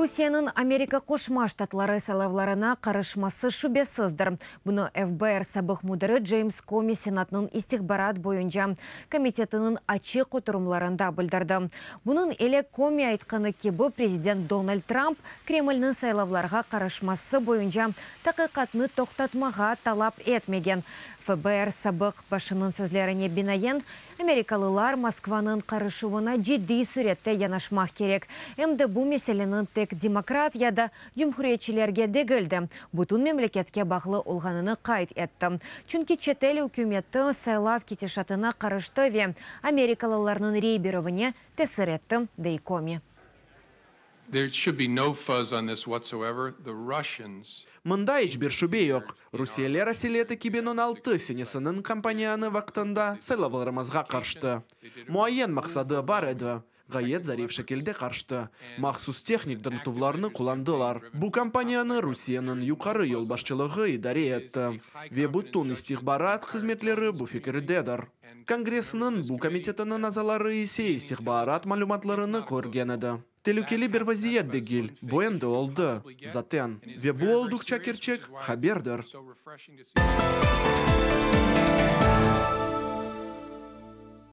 Rusiyeniñ Amerika Qoşma Ştatları saylavlarına qarışması şübesizdir. Bunı FBR sabıq müdiri Ceyms Komi Senatnıñ istihbarat boyunca komitetiniñ açıq oturımlarında bildirdi. Bunıñ ile Komi aytqanı kibi, prezident Donald Tramp Kremlniñ saylavlarğa qarışması boyunca taqiqatnı toqtatmağa talap etmegen. FBR sabıq başınıñ sözlerine binaen, Amerikalılar Moskvanıñ qarışuvına ciddiy sürette yanaşmaq kerek, em de bu meseleniñ tek demokrat ya da cumhuriyetçilerge degil de, bütün memleketke bağlı olğanını qayd etti, çünki çetel ükümeti saylav ketişatına qarıştı ve amerikalılarnıñ rey berüvine tesir etti, dey Komi. There should be no fuzz on this whatsoever. The Russians. Mında iç bir şübe yoq, rusiyeliler aselet 2016 senesiniñ kampaniyanı vaqtında saylavlarımızğa qarıştı. Muayyen maqsadı bar edi, ğayet zarif şekilde qarıştı, mahsus tehnik donatuvlarnı qullandılar. Bu kampaniyanı Rusiyeniñ yuqarı yolbaşçılığı idare etti, ve bütün istihbarat hızmetleri bu fikirdedir. Kongressniñ bu komitetiniñ azaları ise istihbarat malümatlarını körgen edi. Telükeli bir vaziyet degil, bu endi oldı, zaten, ve bu olduqça kerçek haberdir.